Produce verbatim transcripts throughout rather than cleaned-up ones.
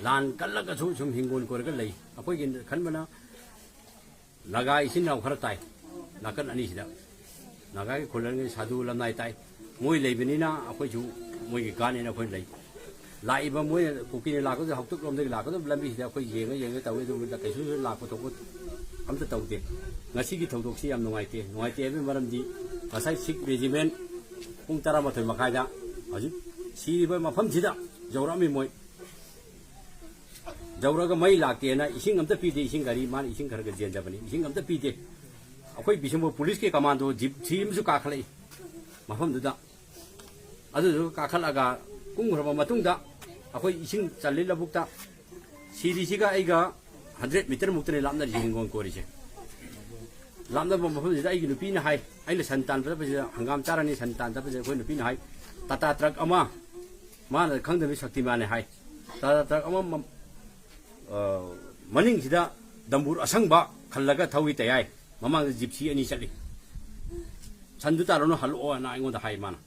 ꯂꯥꯟ ꯀꯜꯂꯒꯁꯨ ꯁꯨꯝ ꯍꯤꯡꯒꯣꯜ ꯀꯣꯏꯔꯒ ꯂꯩ꯫ ꯑꯩꯈꯣꯏꯒꯤ ꯈꯟꯕꯅ ꯅꯥꯒꯥ ꯏꯆꯤꯟ ꯏꯅꯥꯎ ꯈꯔ ꯇꯥꯏ ꯅꯥꯀꯟ ꯑꯅꯤꯁꯤꯗ꯫ ꯅꯥꯒꯥꯒꯤ ꯈꯨꯂꯟꯒꯤ ꯁꯥꯗꯨ ꯂꯝꯅꯥꯏ ꯇꯥꯏ꯫ ꯃꯣꯏ ꯂꯩꯕꯅꯤꯅ ꯑꯩꯈꯣꯏꯁꯨ ꯃꯣꯏꯒꯤ ꯒꯥꯔꯗꯅꯦꯅ ꯑꯩꯈꯣꯏ ꯂꯩ꯫ ꯂꯥꯛꯏꯕ ꯃꯣꯏꯅ ꯀꯨꯀꯤꯅ ꯂꯥꯛꯀꯗꯕ ꯍꯥꯎꯇꯛ ꯂꯣꯝꯗꯒꯤ ꯂꯥꯛꯀꯗꯕ ꯂꯝꯕꯤꯁꯤꯗ ꯑꯩꯈꯣꯏ ꯌꯦꯡꯉ ꯌꯦꯡꯉ ꯇꯧꯏ꯫ ꯑꯗꯨꯕꯨ ꯀꯩꯁꯨ ꯂꯥꯛꯄ ꯊꯣꯛꯄ ꯑꯝꯇ ꯇꯧꯗꯦ꯫ ꯉꯁꯤꯒꯤ ꯊꯧꯗꯣꯛꯁꯤ ꯌꯥꯝ ꯅꯨꯡꯉꯥꯏꯇꯦ꯫ ꯅꯨꯡꯉꯥꯏꯇꯦ ꯍꯥꯏꯕꯒꯤ ꯃꯔꯝꯗꯤ ꯉꯁꯥꯏ ꯁꯤꯛ ꯔꯦꯖꯤꯃꯦꯟ ꯄꯨꯡ ꯇꯔꯥꯃꯥꯊꯣꯏ ꯃꯈꯥꯏꯗ ꯍꯧꯖꯤꯛ ꯁꯤꯔꯤꯕ ꯃꯐꯝꯁꯤꯗ ꯌꯧꯔꯛꯑꯝꯃꯤ ꯃꯣꯏ꯫ ꯌꯧꯔꯒ ꯃꯩ ꯂꯥꯛꯇꯦꯅ ꯏꯁꯤꯡ ꯑꯝꯇ ꯄꯤꯗꯦ꯫ ꯏꯁꯤꯡ ꯒꯥꯔꯤ, ꯃꯥꯅ ꯏꯁꯤꯡ ꯈꯔ ꯈꯔ ꯆꯦꯟꯖꯕꯅꯤ, ꯏꯁꯤꯡ ꯑꯝꯇ ꯄꯤꯗꯦ꯫ ꯑꯩꯈꯣꯏ ꯕꯤꯁꯦꯝꯄꯨꯔ ꯄꯨꯂꯤꯁꯀꯤ ꯀꯃꯥꯟꯗꯣ ꯖꯤꯞꯁꯤ ꯑꯃꯁꯨ ꯀꯥꯈꯠꯂꯛꯏ ꯃꯐꯝꯗꯨꯗ꯫ ꯑꯗꯨꯗꯨꯒ ꯀꯥꯈꯠꯂꯒ ꯀꯨꯝꯈ꯭ꯔꯕ ꯃꯇꯨꯡꯗ ꯑꯩꯈꯣꯏ ꯏꯁꯤꯡ ꯆꯜꯂꯤ ꯂꯧꯕꯨꯛꯇ꯫ ꯁꯤꯔꯤꯁꯤꯒ ꯑꯩꯒ ꯍꯟꯗ꯭ꯔꯦꯠ ꯃꯤꯇꯔ ꯃꯨꯛꯇꯅꯤ ꯂꯥꯞꯅꯔꯤꯁꯦ ꯍꯤꯡꯒꯣꯜ ꯀꯣꯏꯔꯤꯁꯦ꯫ ꯂꯥꯞꯅꯕ ꯃꯐꯝꯁꯤꯗ ꯑꯩꯒꯤ ꯅꯨꯄꯤꯅ ꯍꯥꯏ, ꯑꯩꯅ ꯁꯟ ꯇꯥꯟꯕ ꯆꯠꯄꯁꯤꯗ ꯍꯪꯒꯥꯝ ꯆꯥꯔꯅꯤ, ꯁꯟ ꯇꯥꯟ ꯆꯠꯄꯁꯤꯗ ꯑꯩꯈꯣꯏ ꯅꯨꯄꯤꯅ ꯍꯥꯏ, "ꯇꯥꯇꯥ ꯇ꯭ꯔꯛ ꯑꯃ ꯃꯥꯅ ꯈꯪꯗꯕꯤ ꯁꯛꯇꯤꯃꯥꯟꯅꯦ ꯍꯥꯏ꯫ ꯇꯥꯇꯥ ꯇ꯭ꯔꯛ ꯑꯃ ꯃ-, ꯑ, ꯃꯅꯤꯡꯁꯤꯗ ꯗꯝꯕꯨꯔ ꯑꯁꯪꯕ ꯈꯜꯂꯒ ꯊꯧꯏ ꯇꯌꯥꯏ꯫ ꯃꯃꯥꯡꯗ ꯖꯤꯞꯁꯤ ꯑꯅꯤ ꯆꯠꯂꯤ꯫ ꯁꯟꯗꯨ ꯇꯥꯔꯨꯅꯨ, ꯍꯜꯂꯛꯑꯣꯅ ꯑꯩꯉꯣꯟꯗ ꯍꯥꯏ ꯃꯥꯅ꯫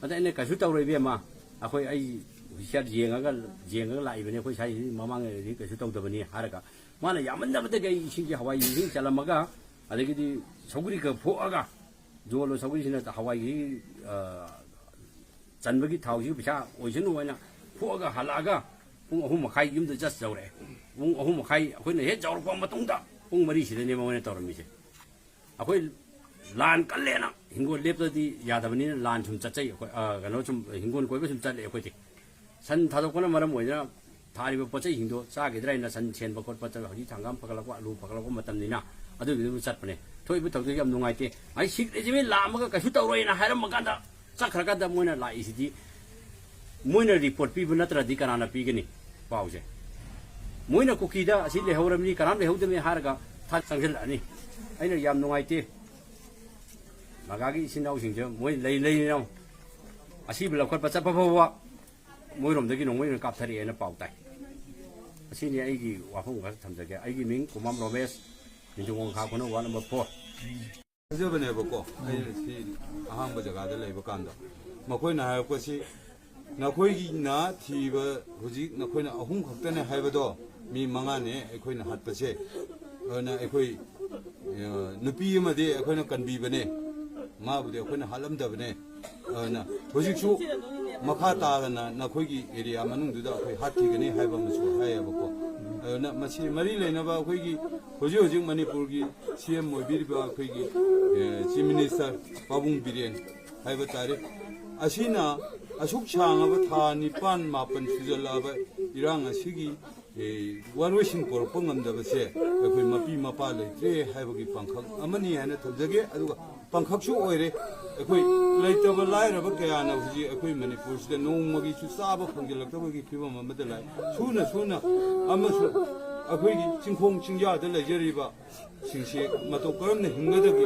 ꯑꯗ ꯑꯩꯅ, "ꯀꯩꯁꯨ ꯇꯧꯔꯣꯏ ꯏꯕꯦꯝꯃ, ꯑꯩꯈꯣꯏ, ꯑꯩ ꯍꯨꯁꯤꯌꯥꯔ ꯌꯦꯡꯉꯒ, ꯌꯦꯡꯉꯒ ꯂꯥꯛꯏꯕꯅꯤ, ꯑꯩꯈꯣꯏ ꯁ꯭ꯋꯥꯏꯁꯤꯗꯤ ꯃꯃꯥꯡꯗꯗꯤ ꯀꯩꯁꯨ ꯇꯧꯗꯕꯅꯤ" ꯍꯥꯏꯔꯒ ꯃꯥꯅ ꯌꯥꯝꯃꯟꯗꯕꯗꯒꯤ ꯑꯩ ꯏꯁꯤꯡꯁꯦ ꯍꯋꯥꯏ ꯏꯁꯤꯡ ꯆꯜꯂꯝꯃꯒ, ꯑꯗꯒꯤꯗꯤ ꯁꯧꯒ꯭ꯔꯤꯒ ꯐꯣꯛꯑꯒ, ꯖꯣꯜꯂꯣ ꯁꯧꯒ꯭ꯔꯤꯁꯤꯅ ꯍꯋꯥꯏꯒꯤ, ꯑ, ꯆꯟꯕꯒꯤ ꯊꯥꯎꯁꯤ ꯄꯩꯁꯥ ꯑꯣꯏꯁꯅꯨ ꯍꯥꯏꯅ ꯐꯨꯛꯑꯒ ꯍꯜꯂꯛꯑꯒ ꯄꯨꯡ ꯑꯍꯨꯝ ꯃꯈꯥꯏ ꯌꯨꯝꯗ just ꯌꯧꯔꯛꯑꯦ꯫ ꯄꯨꯡ ꯑꯍꯨꯝ ꯃꯈꯥꯏ ꯑꯩꯈꯣꯏꯅ ꯍꯦꯛ ꯌꯧꯔꯛꯄ ꯃꯇꯨꯡꯗ ꯄꯨꯡ ꯃꯔꯤꯁꯤꯗꯅꯦ ꯃꯣꯏꯅ ꯇꯧꯔꯝꯃꯤꯁꯦ꯫ ꯑꯩꯈꯣꯏ ꯂꯥꯟ ꯀꯜꯂꯦꯅ ꯍꯤꯡꯒꯣꯜ ꯂꯦꯞꯇꯗꯤ ꯌꯥꯗꯕꯅꯤꯅ ꯂꯥꯟ ꯁꯨꯝ ꯆꯠꯆꯩ ꯑꯩꯈꯣꯏ, ꯑ, ꯀꯩꯅꯣ ꯁꯨꯝ ꯍꯤꯡꯒꯣꯜ ꯀꯣꯏꯕ ꯁꯨꯝ ꯆꯠꯂꯦ ꯑꯩꯈꯣꯏꯗꯤ꯫ ꯁꯟ ꯊꯥꯗꯣꯛꯄꯅ ꯃꯔꯝ ꯑꯣꯏꯗꯨꯅ ꯊꯥꯔꯤꯕ ꯄꯣꯠ ꯆꯩꯁꯤꯡꯗꯣ ꯆꯥꯈꯤꯗ꯭ꯔꯥ ꯍꯥꯏꯅ ꯁꯟ ꯁꯦꯟꯕ ꯈꯣꯠꯄ ꯆꯠ-, ꯍꯧꯖꯤꯛ ꯍꯪꯒꯥꯝ ꯐꯒꯠꯂꯛꯄ, ꯑꯂꯨ ꯐꯒꯠꯂꯛꯄ ꯃꯇꯝꯅꯤꯅ ꯑꯗꯨꯒꯤꯗꯨ ꯆꯠꯄꯅꯦ꯫ ꯊꯣꯛꯏꯕ ꯊꯧꯗꯣꯛ ꯌꯥꯝ ꯅꯨꯡꯉꯥꯏꯇꯦ꯫ ꯑꯩ ꯁꯤꯛ ꯔꯦꯖꯤꯃꯦꯟ ꯂꯥꯛꯑꯝꯃꯒ ꯀꯩꯁꯨ ꯇꯧꯔꯣꯏꯅ ꯍꯥꯏꯔꯝꯃꯀꯥꯟꯗ ꯆꯠꯈ꯭ꯔꯀꯥꯟꯗ ꯃꯣꯏꯅ ꯂꯥꯛꯏꯁꯤꯗꯤ ꯃꯣꯏꯅ ꯔꯤꯄꯣꯔꯠ ꯄꯤꯕ ꯅꯠꯇ꯭ꯔꯗꯤ ꯀꯅꯥꯅ ꯄꯤꯒꯅꯤ ꯄꯥꯎꯁꯦ? ꯃꯣꯏꯅ ꯀꯨꯀꯤꯗ ꯑꯁꯤ ꯂꯩꯍꯧꯔꯕꯅꯤ, ꯀꯅꯥꯝ ꯂꯩꯍꯧꯗꯕꯅꯤ ꯍꯥꯏꯔꯒ ꯊꯥ ꯆꯪꯁꯤꯜꯂꯛꯑꯅꯤ꯫ ꯑꯩꯅ ꯌꯥꯝ ꯅꯨꯡꯉꯥꯏꯇꯦ꯫ ꯅꯥꯒꯥꯒꯤ ꯏꯆꯤꯟ ꯏꯅꯥꯎꯁꯤꯡꯁꯦ ꯃꯣꯏ ꯂꯩ ꯂꯩꯅ ꯑꯁꯤꯕ ꯂꯧꯈꯠꯄ ꯆꯠꯄ ꯐꯥꯎꯕ ꯃꯣꯏꯔꯣꯝꯗꯒꯤ ꯅꯣꯡꯃꯩ ꯑꯣꯏꯅ ꯀꯥꯞꯊꯔꯛꯑꯦꯅ ꯄꯥꯎ ꯇꯥꯏ꯫ ꯑꯁꯤꯅꯤ ꯑꯩꯒꯤ ꯋꯥꯐꯝ ꯈꯔ ꯊꯝꯖꯒꯦ꯫ ꯑꯩꯒꯤ ꯃꯤꯡ ꯀꯨꯃꯥꯝ ꯔꯣꯃꯦꯁ, ꯅꯤꯡꯊꯧ ꯈꯥ ꯈꯨꯅꯧ, ward number four꯫ ꯐꯖꯕꯅꯦꯕꯀꯣ꯫ ꯑꯩꯅ ꯁꯤ ꯑꯍꯥꯡꯕ ꯖꯒꯥꯗ ꯂꯩꯕ ꯀꯥꯟꯗ ꯃꯈꯣꯏꯅ ꯍꯥꯏꯔꯛꯄꯁꯤ ꯅꯈꯣꯏꯒꯤꯅ ꯊꯤꯕ ꯍꯧꯖꯤꯛ ꯅꯈꯣꯏꯅ ꯑꯍꯨꯝ ꯈꯛꯇꯅꯦ ꯍꯥꯏꯕꯗꯣ, ꯃꯤ ꯃꯉꯥꯅꯦ ꯑꯩꯈꯣꯏꯅ ꯍꯥꯠꯄꯁꯦ꯫ ꯑꯗꯨꯅ ꯑꯩꯈꯣꯏ, ꯑ, ꯅꯨꯄꯤ ꯑꯃꯗꯤ ꯑꯩꯈꯣꯏꯅ ꯀꯟꯕꯤꯕꯅꯦ, ꯃꯥꯕꯨꯗꯤ ꯑꯩꯈꯣꯏꯅ ꯍꯥꯠꯂꯝꯗꯕꯅꯦ꯫ ꯑꯗꯨꯅ ꯍꯧꯖꯤꯛꯁꯨ ꯃꯈꯥ ꯇꯥꯗꯅ ꯅꯈꯣꯏꯒꯤ ꯑꯦꯔꯤꯌꯥ ꯃꯅꯨꯡꯗꯨꯗ ꯑꯩꯈꯣꯏ ꯍꯥꯠꯈꯤꯒꯅꯤ ꯍꯥꯏꯕ ꯑꯃꯁꯨ ꯍꯥꯏꯌꯦꯕꯀꯣ꯫ ꯑꯗꯨꯅ ꯃꯁꯤ ꯃꯔꯤ ꯂꯩꯅꯕ ꯑꯩꯈꯣꯏꯒꯤ ꯍꯧꯖꯤꯛ ꯍꯧꯖꯤꯛ ꯃꯅꯤꯄꯨꯔꯒꯤ ꯁꯤ ꯑꯦꯝ ꯑꯣꯏꯕꯤꯔꯤꯕ ꯑꯩꯈꯣꯏꯒꯤ, ꯑ, ꯆꯤꯐ ꯃꯤꯅꯤꯁꯇꯔ ꯄꯥꯕꯨꯡ ꯕꯤꯔꯦꯟ ꯍꯥꯏꯕ ꯇꯥꯔꯦ꯫ ꯑꯁꯤꯅ ꯑꯁꯨꯛ ꯁꯥꯡꯉꯕ ꯊꯥ ꯅꯤꯄꯥꯟ ꯃꯥꯄꯟ ꯁꯨꯖꯜꯂꯛꯑꯕ ꯏꯔꯥꯡ ꯑꯁꯤꯒꯤ, ꯑꯦ, ꯋꯥꯔꯣꯏꯁꯤꯟ ꯄꯨꯔꯛꯄ ꯉꯝꯗꯕꯁꯦ ꯑꯩꯈꯣꯏ ꯃꯄꯤ ꯃꯄꯥ ꯂꯩꯇ꯭ꯔꯦ ꯍꯥꯏꯕꯒꯤ ꯄꯥꯡꯈꯛ ꯑꯃꯅꯤ ꯍꯥꯏꯅ ꯊꯝꯖꯒꯦ꯫ ꯑꯗꯨꯒ ꯄꯥꯡꯈꯛꯁꯨ ꯑꯣꯏꯔꯦ꯫ ꯑꯩꯈꯣꯏ ꯂꯩꯇꯕ ꯂꯥꯏꯔꯕ ꯀꯌꯥꯅ ꯍꯧꯖꯤꯛ ꯑꯩꯈꯣꯏ ꯃꯅꯤꯄꯨꯔꯁꯤꯗ ꯅꯣꯡꯃꯒꯤꯁꯨ ꯆꯥꯕ ꯐꯪꯖꯜꯂꯛꯇꯕꯒꯤ ꯐꯤꯕꯝ ꯑꯃꯗ ꯂꯥꯛꯏ꯫ ꯁꯨꯅ ꯁꯨꯅ ꯑꯃꯁꯨ ꯑꯩꯈꯣꯏꯒꯤ ꯆꯤꯡꯈꯣꯡ ꯆꯤꯡꯌꯥꯗ ꯂꯩꯖꯔꯤꯕ ꯁꯤꯡꯁꯤ ꯃꯇꯧ ꯀꯔꯝꯅ ꯍꯤꯡꯒꯗꯒꯦ?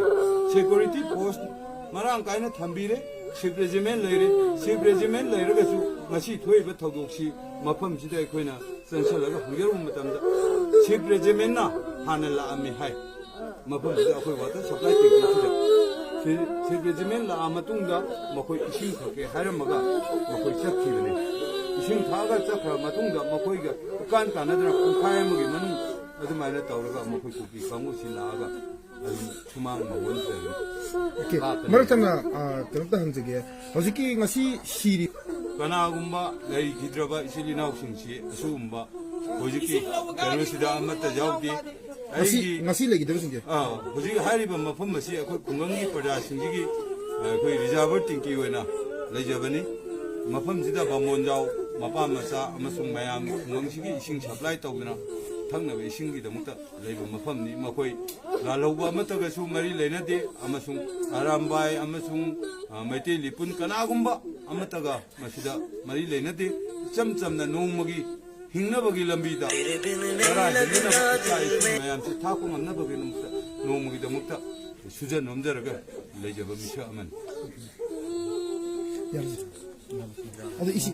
ꯁꯦꯀ꯭ꯌꯨꯔꯤꯇꯤ ꯐꯣꯔꯁ ꯃꯔꯥꯡ ꯀꯥꯏꯅ ꯊꯝꯕꯤꯔꯦ, ꯁꯤꯞ ꯔꯦꯖꯤꯃꯦꯟ ꯂꯩꯔꯦ꯫ ꯁꯤꯞ ꯔꯦꯖꯤꯃꯦꯟ ꯂꯩꯔꯒꯁꯨ ꯉꯁꯤ ꯊꯣꯛꯏꯕ ꯊꯧꯗꯣꯛꯁꯤ ꯃꯐꯝꯁꯤꯗ ꯑꯩꯈꯣꯏꯅ ꯆꯪꯁꯤꯜꯂꯒ ꯍꯪꯖꯔꯨꯕ ꯃꯇꯝꯗ ꯁꯤꯞ ꯔꯦꯖꯤꯃꯦꯟꯅ ꯍꯥꯟꯅ ꯂꯥꯛꯑꯝꯃꯤ ꯍꯥꯏ꯫ ꯃꯐꯝꯁꯤꯗ ꯑꯩꯈꯣꯏ ꯋꯥꯇꯔ ꯁꯄ꯭ꯂꯥꯏ ꯇꯦꯡꯀꯤꯁꯤꯗ ꯁꯤ-, ꯁꯤꯞ ꯔꯦꯖꯤꯃꯦꯟ ꯂꯥꯛꯑ ꯃꯇꯨꯡꯗ ꯃꯈꯣꯏ ꯏꯁꯤꯡ ꯊꯛꯀꯦ ꯍꯥꯏꯔꯝꯃꯒ ꯃꯈꯣꯏ ꯆꯠꯈꯤꯕꯅꯤ꯫ ꯏꯁꯤꯡ ꯊꯛꯑꯒ ꯆꯠꯈ꯭ꯔ ꯃꯇꯨꯡꯗ ꯃꯈꯣꯏꯒ ꯏꯀꯥꯟ ꯀꯥꯟꯅꯗꯅ ꯄꯨꯡꯈꯥꯏ ꯑꯃꯒꯤ ꯃꯅꯨꯡ ꯑꯗꯨꯃꯥꯏꯅ ꯇꯧꯔꯒ ꯃꯈꯣꯏ ꯀꯨꯀꯤ ꯀꯥꯡꯕꯨꯁꯤ ꯂꯥꯛꯑꯒ ꯑꯗꯨꯝ ꯁꯨꯃꯥꯡ ꯃꯥꯡꯒꯣꯟꯁꯤꯗ ꯑꯗꯨꯝ ꯑꯣꯀꯦ꯫ ꯍꯥꯞꯄꯅꯤ꯫ ꯃꯔꯛ ꯊꯠꯅ, ꯑ, ꯀꯩꯅꯣꯝꯇ ꯍꯪꯖꯒꯦ꯫ ꯍꯧꯖꯤꯛꯀꯤ ꯉꯁꯤ ꯁꯤꯔꯤ ꯀꯅꯥꯒꯨꯝꯕ ꯂꯩꯈꯤꯗ꯭ꯔꯕ ꯏꯆꯤꯜ ꯏꯅꯥꯎꯁꯤꯡꯁꯤ ꯑꯁꯤꯒꯨꯝꯕ ꯍꯧꯖꯤꯛꯀꯤ ꯀꯩꯅꯣꯁꯤꯗ ꯑꯃꯠꯇ ꯌꯥꯎꯗꯦ꯫ ꯉꯁꯤ, ꯑꯩꯒꯤ ꯉꯁꯤ ꯂꯩꯈꯤꯗꯕꯁꯤꯡꯁꯦ? ꯑꯥ, ꯍꯧꯖꯤꯛ ꯍꯥꯏꯔꯤꯕ ꯃꯐꯝ ꯑꯁꯤ ꯑꯩꯈꯣꯏ ꯈꯨꯡꯒꯪꯒꯤ ꯄ꯭ꯔꯖꯥꯁꯤꯡꯁꯤꯒꯤ, ꯑ, ꯑꯩꯈꯣꯏ ꯔꯤꯖꯥꯔꯚꯔ ꯇꯦꯡꯀꯤ ꯑꯣꯏꯅ ꯂꯩꯖꯕꯅꯤ꯫ ꯃꯐꯝꯁꯤꯗ ꯕꯥꯃꯣꯟꯖꯥꯎ, ꯃꯄꯥ ꯃꯆꯥ ꯑꯃꯁꯨꯡ ꯃꯌꯥꯝ ꯈꯨꯡꯒꯪꯁꯤꯒꯤ ꯏꯁꯤꯡ ꯁꯄ꯭ꯂꯥꯏ ꯇꯧꯗꯅ ꯊꯛꯅꯕ ꯏꯁꯤꯡꯒꯤꯗꯃꯛꯇ ꯂꯩꯕ ꯃꯐꯝꯅꯤ꯫ ꯃꯈꯣꯏ ꯂꯥꯜꯍꯧꯕ ꯑꯃꯠꯇꯒꯁꯨ ꯃꯔꯤ ꯂꯩꯅꯗꯦ ꯑꯃꯁꯨꯡ ꯑꯔꯥꯝꯕꯥꯏ ꯑꯃꯁꯨꯡ, ꯑ, ꯃꯩꯇꯩ ꯂꯤꯄꯨꯟ ꯀꯅꯥꯒꯨꯝꯕ ꯑꯃꯠꯇꯒ ꯃꯁꯤꯗ ꯃꯔꯤ ꯂꯩꯅꯗꯦ꯫ ꯏꯆꯝ ꯆꯝꯅ ꯅꯣꯡꯃꯒꯤ ꯍꯤꯡꯅꯕꯒꯤ ꯂꯝꯕꯤꯗ ꯆꯔꯥ ꯍꯦꯟꯅꯅꯕ ꯏꯆꯥ ꯏꯁꯨ ꯃꯌꯥꯝꯁꯤ ꯊꯥꯛꯄ ꯉꯝꯅꯕꯒꯤꯗꯃꯛꯇ ꯅꯣꯡꯃꯒꯤꯗꯃꯛꯇ ꯁꯨꯖ ꯅꯣꯝꯖꯔꯒ ꯂꯩꯖꯕ ꯃꯤꯁꯛ ꯑꯃꯅꯤ꯫ ꯌꯥꯝ ꯑꯗꯣ ꯏꯁꯤ